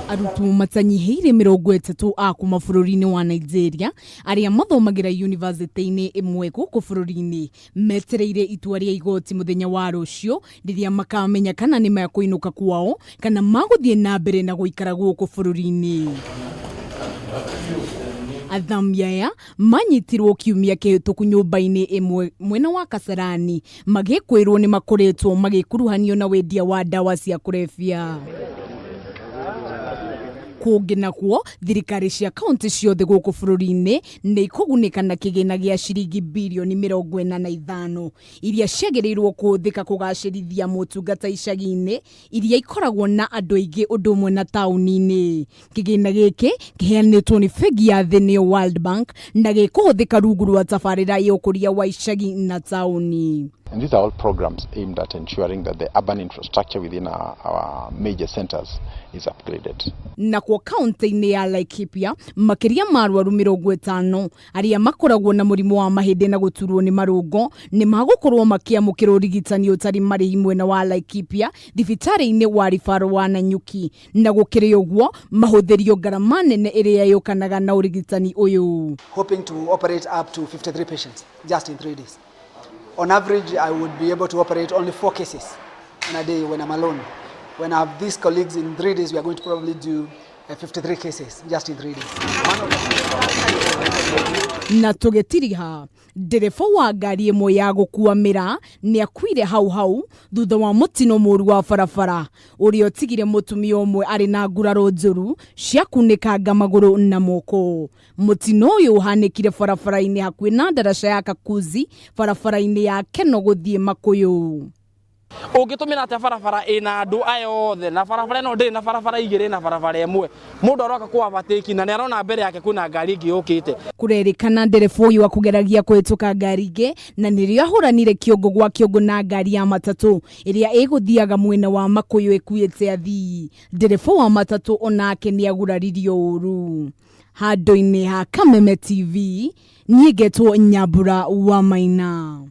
Arutwo matanyihĩire 30 a kuma bũrũri-inĩ wa Nigeria arĩa mathomagĩra yunivasĩtĩ-inĩ ĩmwe gũkũ bũrũri-inĩ metereire itua rĩa igoti mũthenya wa rũciũ rĩrĩa makamenya kana nĩ mekũinũka kwao kana magũthiĩ na mbere na gũikara gũkũ bũrũri-inĩ. Athami aya manyitirwo kiumia kĩhĩtũku nyũmba-inĩ ĩmwe mwena wa Kasarani magĩkwĩrwo nĩ makoretwo magĩkuruhanio na wendia wa ndawa cia kũrebia. Kũngĩ nakuo, thirikari cia kaunti ciothe gũkũ bũrũri-inĩ nĩ ikũgunĩka na kĩgĩna gĩa ciringi birioni 45 iria ciagĩrĩirwo kũhũthĩka kũgacĩrithia motungata icagi-inĩ iria ikoragwo na andũ aingĩ ũndũ ũmwe na taũni-inĩ. Kĩgĩna gĩkĩ kĩheanĩtwo nĩ bengi ya thĩ nĩyo World Bank na gĩkũhũthĩka rungu rwa tabarĩra ya ũkũria wa icagi na taũni. And these are all programs aimed at ensuring that the urban infrastructure within our major centers is upgraded. Nakuo kaunti-inĩ ya Laikipia, makĩria ma arwaru 50 arĩa makoragwo na mũrimũ wa mahĩndĩ na gũturwo nĩ marũngo nĩ magũkorwo makĩamũkĩra ũrigitani ũtarĩ marĩhi mwena wa Laikipia thibitarĩ-inĩ wa Ribaro wa Nanyuki, na gũkĩrĩ ũguo mahũthĩrio ngarama nene ĩrĩa yũkanaga na ũrigitani ũyũ. Hoping to operate up to 53 patients just in 3 days. On average, I would be able to operate only 4 cases in a day when I'm alone. When I have these colleagues in 3 days, we are going to probably do 53 cases just in 3 days. Na tũgĩtiriha, ndereba wa ngari ĩmwe ya gũkua mĩraa nĩ akuire hau hau thutha wa mũtino mũru wa barabara ũrĩa ũtigire mũtumia ũmwe arĩ na nguraro njũru cia kunĩkanga magũrũ na moko. Mũtino ũyũ ũhanĩkire barabara-inĩ hakuhĩ na ndaraca ya Kakuzi barabara-inĩ ya Keno gũthiĩ Makũyũ. Ũngĩtũmĩra atĩa barabara ĩna andũ aya othe na barabara ĩno ndĩrĩ na barabara igĩrĩ na barabara ĩmwe, mũndũ aroka kũ overtake na nĩ arona mbere yake kwĩna ngari ĩngĩ yũkĩte. Kũrerĩkana ndereba ũyũ akũgeragia kũhĩtũka ngari ingĩ na nĩrĩo ahũranire kĩongo gwa kĩongo na ngari ya matatũ ĩrĩa ĩgũthiaga mwena wa Makũyũ ĩkuĩte athii. Ndereba wa matatũ onake nĩ aguraririo ũru. Handũ-inĩ ha Kameme TV, niĩ ngetwo Nyambura wa Maina.